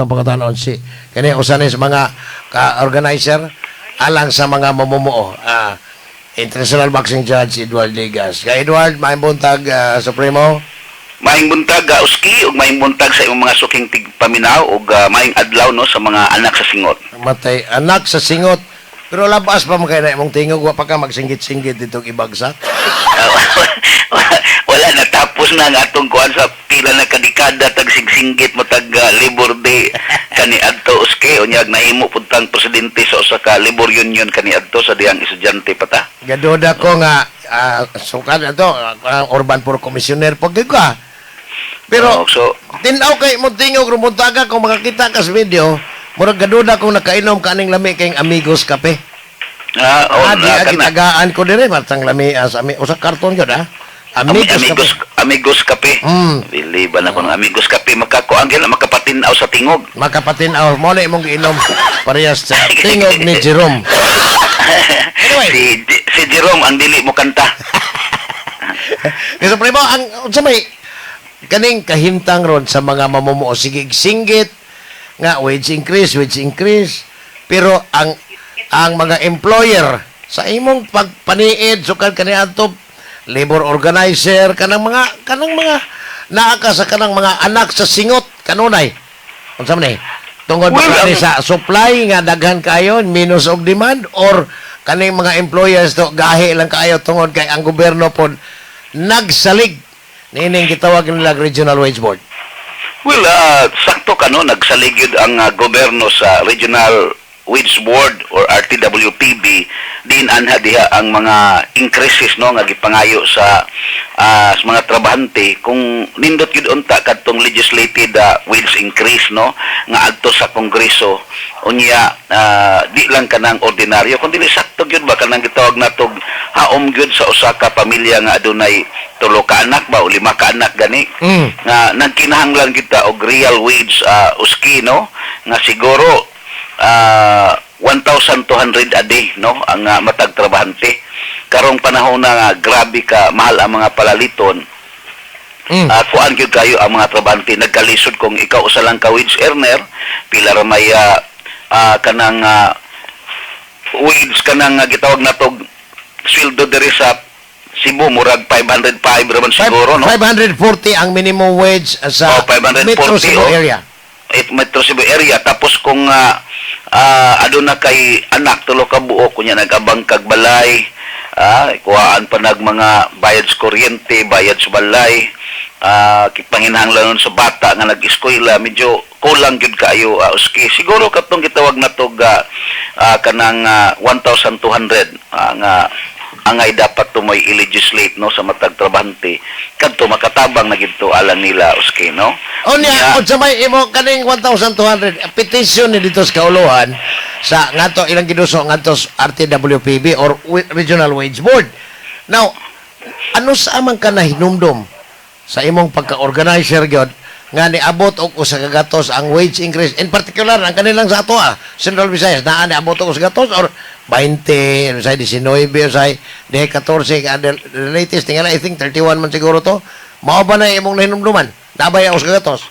Ang pangutanon si kani usa ni sa mga ka-organizer alang sa mga mamumuo. International boxing judge Edward Ligas. Ka Edward, maayong buntag, Supremo. Maayong buntag, Uski, ug maayong buntag sa imong mga suking tigpaminaw ug maayong adlaw, no, sa mga anak sa singot. Matay anak sa singot. Pero labas pa man kay na imong tingog, wa pa ka magsinggit-singgit ditong ibagsak. Wala na, tapos na ang atong kuan sa pila na kadekada tag sigsinggit mo tag Labor Day kaniadto, Uski. Unyag nahimo pud tang presidente sa usa ka labor union kaniadto sa dihang estudyante pa ta. Gaduda ko nga sukad ato ang urban poor commissioner pag ka. Pero Oh, so tinaw kay mo tingog rumuntaga kung makakita ka sa video, murag gaduda kung nakainom kaning lami kayong Amigos Kape. Oh, Ah, di na, agi kana. tagaan ko dire matang lami sa ami usa karton gyud ah. Amigos Amigos Kape. Amigos Kape. Biliban ako ng Amigos Kape, makakuan gyud na makapatinaw sa tingog. Makapatinaw mo na imong giinom parehas sa tingog ni Jerome. Anyway. Si Jerome ang dili mo kanta. Kasi primo ang unsa may kaning kahimtang ron sa mga mamumuo, sige singgit nga wage increase, wage increase, pero ang mga employer sa imong pagpaniid sukad kaniadto labor organizer kanang mga naa ka sa kanang mga anak sa singot kanunay, unsa man eh tungod ba Well, kani sa supply nga daghan kaayo minus og demand or kaning mga employers to gahi lang kaayo tungod kay ang gobyerno pod nagsalig niining gitawag nila Regional Wage Board? Well, sakto ka, no, nagsalig gyud ang gobyerno sa Regional Wage Board or RTWPB din anha diha ang mga increases, no, nga gipangayo sa mga trabahante. Kung nindot gyud unta kadtong legislated wage increase, no, nga adto sa Kongreso. Unya di lang kanang ordinaryo kun dili sakto gyud ba, kanang gitawag natog haom gyud sa usa ka pamilya nga adunay tulo ka anak ba o lima ka anak gani nga nagkinahanglan kita og real wage, Uski, no, nga siguro 1,200 a day, no, ang matag trabahante karong panahon na nga grabe ka mahal ang mga palaliton. Kuan gyud kayo ang mga trabahante, nagkalisod kung ikaw usa lang ka wage earner. Pila ra may kanang wage, kanang gitawag natog sweldo diri sa Cebu, murag 505 ra man siguro, no? 540 ang minimum wage sa Oh, 540, Metro Cebu oh. area. It Metro Cebu area. Tapos kung aduna kay anak tulo ka buok, kunya nagabang kag balay, kuhaan pa nag mga bayad sa kuryente, bayad sa balay, panginahanglan sa bata nga nag-eskwela, medyo kulang gyud kaayo, Uski. Siguro katong gitawag natog kanang 1,200 nga angay dapat tumoy i-legislate, no, sa matag trabahante kadto makatabang na gidto alang nila, Uski, no? Unya, Nya, unsa may imo kaning 1,200 petition ni dito sa Kauluhan sa ngadto ilang giduso ngadto sa RTWPB or Regional Wage Board. Now, ano sa amang ka nahinumdom sa imong pagka-organizer gyud nga niabot og usa ka gatos ang wage increase, in particular ang kanilang sa ato Central Visayas, naa niabot og usa ka gatos or 20, usay 19, usay 14, the latest tingala I think 31 man siguro to? Mao ba na imong nahinumduman, naa ba ang usa ka gatos?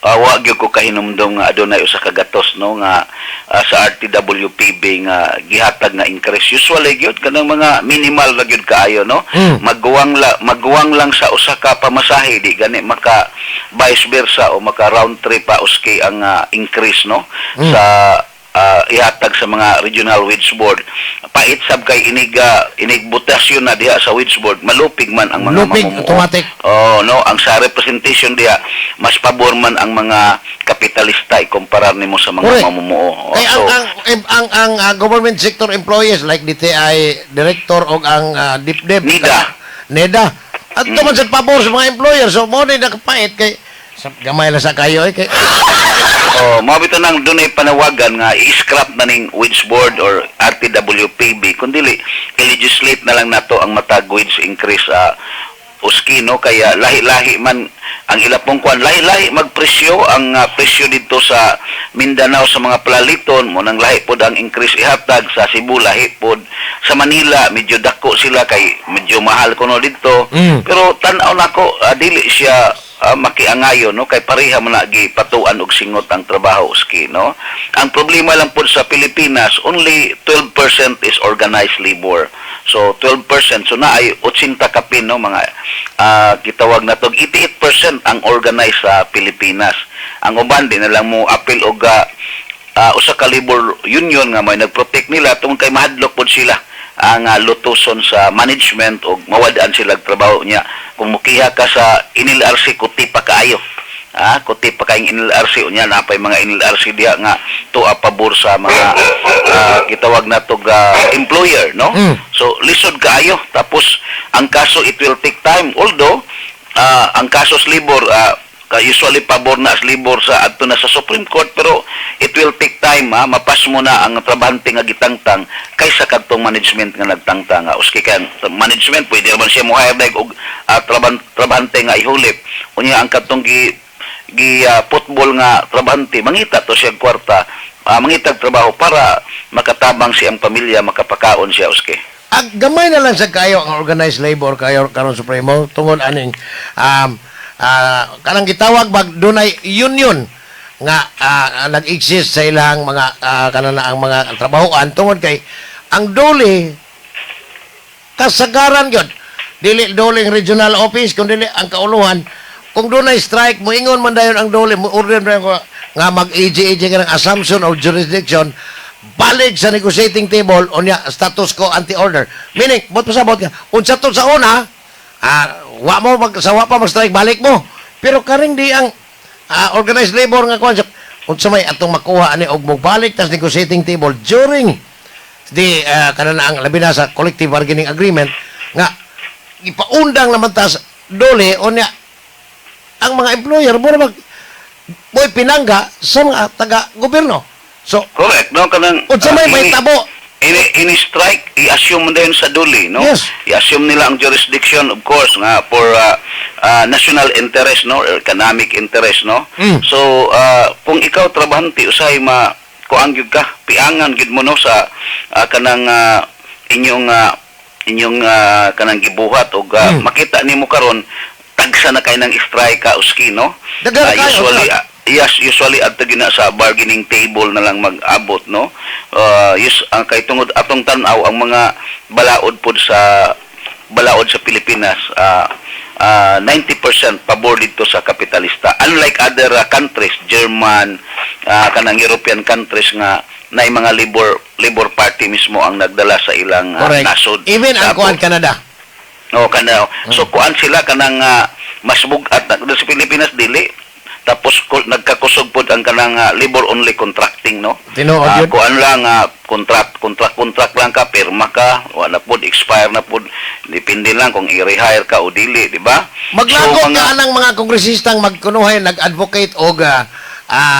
Wa gyud ko kahinumdom nga adunay usa ka gatos, no, nga sa RTWPB nga gihatag nga increase. Usually gyud kanang mga minimal ra gyud kaayo, no? Magguwang lang sa usa ka pamasahe, di gani maka vice versa o maka round trip pa, Uski, ang increase, no, sa ihatag sa mga Regional Wage Board. Pait sab kay inig botasyon na diha sa wage board, malupig man ang mga Lupig, mamumuo. Automatic. Oh, no, ang sa representation diha mas pabor man ang mga kapitalista ikumpara nimo sa mga mamumuo. Oh, Kay so, ang government sector employees like DTI director o ang DepDep, NEDA. NEDA. At man sa pabor sa mga employer. So mo ni nakapait kay sa, gamay lang sa kayo eh kay Oh, mao bitaw nang dunay panawagan nga i-scrap na ning wage board or RTWPB kundi i-legislate na lang nato ang matag wage increase, Uski, no, kaya lahi-lahi man ang ilapong kuan, lahi-lahi magpresyo ang presyo dito sa Mindanao sa mga palaliton mo nang lahi pod ang increase ihatag sa Cebu, lahi pod sa Manila, medyo dako sila kay medyo mahal kuno dito. Pero tan-aw nako, dili siya makiangayo, no, kay pareha man na gipatuan og singot ang trabaho uski, no. Ang problema lang pud sa Pilipinas, only 12% is organized labor. So 12%, so naay 80 kapin, no, mga gitawag na tog 88% ang organized sa Pilipinas. Ang uban di na lang mo apil og usa ka labor union nga may nagprotect nila tungod kay mahadlok pod sila ang lutuson sa management og mawad-an sila og trabaho niya. Kung mukiha ka sa NLRC, kuti pa kaayo, kuti pa kayong NLRC. Unya napay mga NLRC diha nga tuwa pabor sa mga gitawag na tog employer, no. So lisod kaayo. Tapos ang kaso, it will take time, although ang kaso sa labor, usually pabor na as labor sa adto na sa Supreme Court, pero it will take time mapas mo na ang trabahante nga gitangtang kaysa kadtong management nga nagtangtang nga uski kay ang management pwede naman siya mo hire og trabahante nga ihulip. Unya ang kadtong gi gi football nga trabahante, mangita to siya og kwarta, mangita og trabaho para makatabang siyang pamilya, makapakaon siya uski. Ang gamay na lang sa kayo ang organized labor kayo karon, Supremo, tungod aning kanang gitawag bag dunay union nga nag-exist sa ilang mga kanang ang mga trabahoan, tungod kay ang DOLE kasagaran gyud dili DOLE regional office kun dili ang kauluhan. Kung dunay strike, moingon man dayon ang DOLE, mo order man ko nga mag AJ AJ nga ng assumption of jurisdiction, balik sa negotiating table. Unya status quo ante order, meaning bot pasabot ka unsa to sa una, wa mo mag sa wa pa mag strike, balik mo. Pero karing di ang organized labor nga kuan, unsa may atong makuha ani og mogbalik tas negotiating table during the kanana ang labi na sa collective bargaining agreement nga ipaundang naman tas DOLE? Unya ang mga employer mo mag mo'y pinangga sa mga taga gobyerno. So Correct, no, kanang unsa may may tabo. Ini strike, i-assume mo din sa DOLE, no? Yes. I-assume nila ang jurisdiction, of course, nga for national interest, no, or economic interest, no. So, kung ikaw trabahante, usahay ma kuang gyud ka, piangan gyud mo, no, sa kanang inyong kanang gibuhat og makita nimo karon tagsa na kay ng strike ka uski, no. Daghan kayo, Usually sir. Yes, usually adto gina sa bargaining table na lang mag-abot, no. Yes, ang kay tungod atong tan-aw ang mga balaod pod sa balaod sa Pilipinas, 90% pabor dito sa kapitalista. Unlike other countries, German, kanang European countries nga na mga labor labor party mismo ang nagdala sa ilang nasod. Even ang Sa kuan Canada. No, kana. So kuan sila kanang mas bugat na sa Pilipinas dili. Tapos nagkakusog pod ang kanang labor only contracting, no. Tinuod yun. Kuan lang, contract contract contract lang ka, pirma ka, wala pod, expire na pod. Depende lang kung i-rehire ka o dili, di ba? Maglakot So, ka anang mga kongresistang magkunuhay nag-advocate og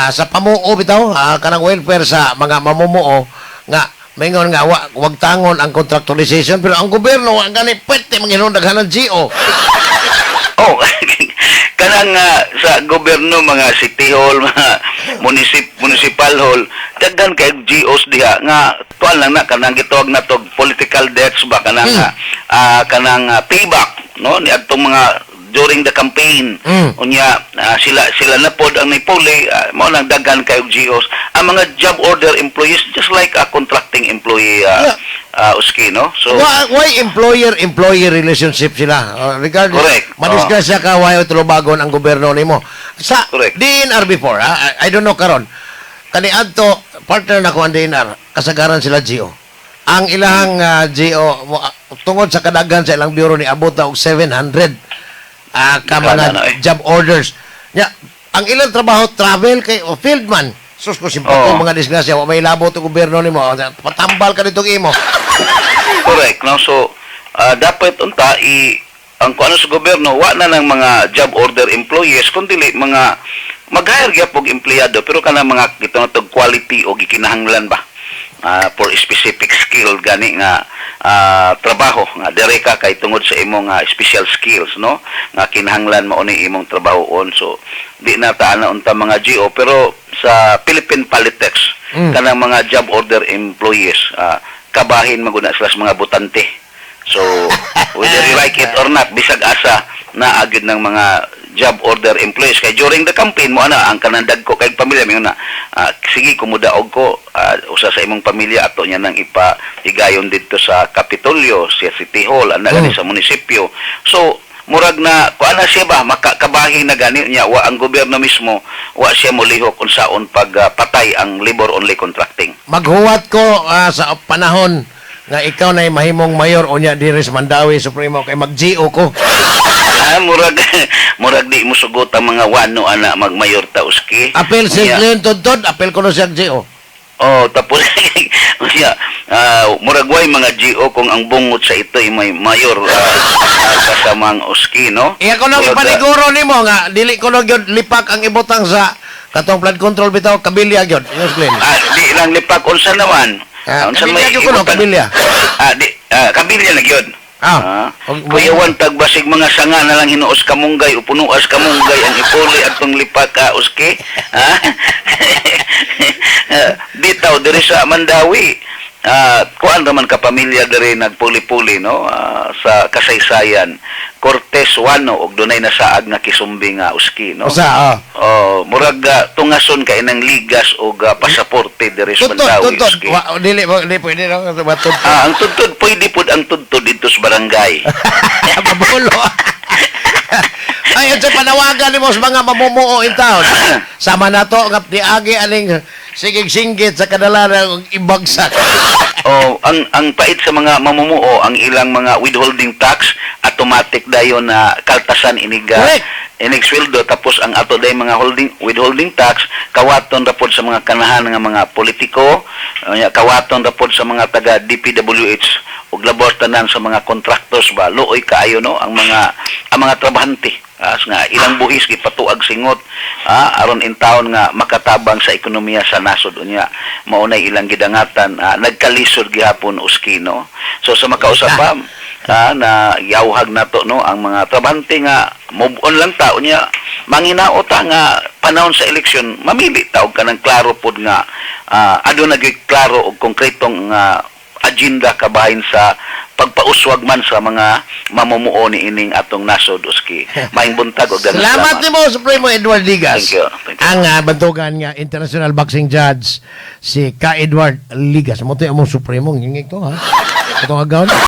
sa pamuo bitaw, kanang welfare sa mga mamumuo nga maingon nga wag tangon ang contractualization, pero ang gobyerno ang gani pwede manginon daghan ng GO. Oh, kanang sa gobyerno, mga city hall, mga municipal hall, daghan kay GOs diha nga tuan lang na kanang gitawag na to political debts ba, kanang kanang payback, no, ni adtong mga during the campaign. Unya sila sila na pod ang nipuli, mao nang daghan kay GOs. Ang mga job order employees, just like a contracting employee, uski, no. So Why employer employee relationship sila? Regardless, Correct. madisgrasya ka, why tulubagon ang gobyerno nimo. Sa Correct. DENR before, I don't know karon. Kani adto partner na ko ang DENR, kasagaran sila GO. Ang ilang GO tungod sa kadaghan sa ilang bureau ni abot na og 700 ka mga Daghan na, eh. job orders. Nya, ang ilang trabaho travel kay o field man. Sus ko simpatong mga disgrasya, wa may labot ang gobyerno nimo. Patambal ka dito imo. Correct, no? So, dapat unta i ang kuano sa gobyerno, wa na ng mga job order employees kundi mga mag-hire gyud og empleyado, pero kanang mga ito na tog quality o gikinahanglan ba, for specific skill gani nga trabaho nga dire ka kay tungod sa imong special skills, no, nga kinahanglan mao ni imong trabahoon. So di na ta na unta mga GO, pero sa Philippine politics, kanang mga job order employees, kabahin maguna sila sa mga botante. So whether you like it or not, bisag asa naa gyud ng mga job order employees kay during the campaign mo ana ang kanang dagko kay pamilya mo na, "Sige, kumudaog ko, usa sa imong pamilya ato niya nang ipa higayon didto sa Kapitolyo, sa City Hall," ana gani sa munisipyo. So murag na kuan na siya ba, makakabahin na gani niya wa ang gobyerno mismo wa siya molihok unsaon pag patay ang labor only contracting. Maghuwat ko sa panahon nga ikaw na mahimong mayor unya diri sa Mandaue, Supremo, kay mag-GO ko. Murag di mo sugot ang mga wano ana magmayor ta, uski. Apil si Unya, Glenn Tudtod, apil ko no siya GO. Oh, tapos unya, murag way mga GO kung ang bungot sa ito ay may mayor kasamang uski, no? Iya ko nang Murag, ipaniguro nimo nga dili ko no gyud lipak ang ibutang sa katong flood control bitaw, kabilya gyud. Yes, Glenn. Di lang lipak, unsa naman? Unsa kabilya may gyud ko no, ibutang? Kabilya. Di kabilya na gyud. Kuyawan tagbasig mga sanga na lang hinuos kamunggay o punuas kamunggay ang ipuli atong lipak ka uski. Ha? Bitaw diri sa Mandaue. Kuan raman ka pamilya diri nagpuli-puli, no, sa kasaysayan. Cortes Wano og dunay nasaag nga kisumbi nga uski, no. Usa, oh. Oh, murag tungason kay nang ligas og pasaporte diri sa Tudtod, Mandaue tudtod. uski. Wa, dili dili pwede no tudtod. Ang tudtod pwede pud ang tudtod dito sa barangay. Mabulo. Ay, sa panawagan nimo sa mga mamumuo in town. Sama na to nga diagi aning sigig singgit sa kadalanan og ibagsak. Oh, ang pait sa mga mamumuo, ang ilang mga withholding tax automatic dayon na kaltasan inig inig sweldo, tapos ang ato day mga holding withholding tax kawaton ra pod sa mga kanahan nga mga politiko, kawaton ra pod sa mga taga DPWH ug labor tanan sa mga contractors ba. Luoy kaayo, no, ang mga trabahante as nga ilang buhis gipatuag singot aron in taon nga makatabang sa ekonomiya sa nasod. Unya mao nay ilang gidangatan, nagkalisod gihapon uski, no. So sa makausap pa na yawhag nato, no, ang mga trabahante nga move on lang ta. Unya manginaot ta nga panahon sa eleksyon mamili ta og kanang klaro pod nga aduna gyud klaro og konkretong agenda kabahin sa pagpauswag man sa mga mamumuo ni ining atong nasod uski. Maayong buntag og daghang Salamat nimo, Supremo Edward Ligas. Thank you. Thank you. Ang bantugan nga international boxing judge si Ka Edward Ligas. Mo to among Supremo ngingig to ha. Katong agaw.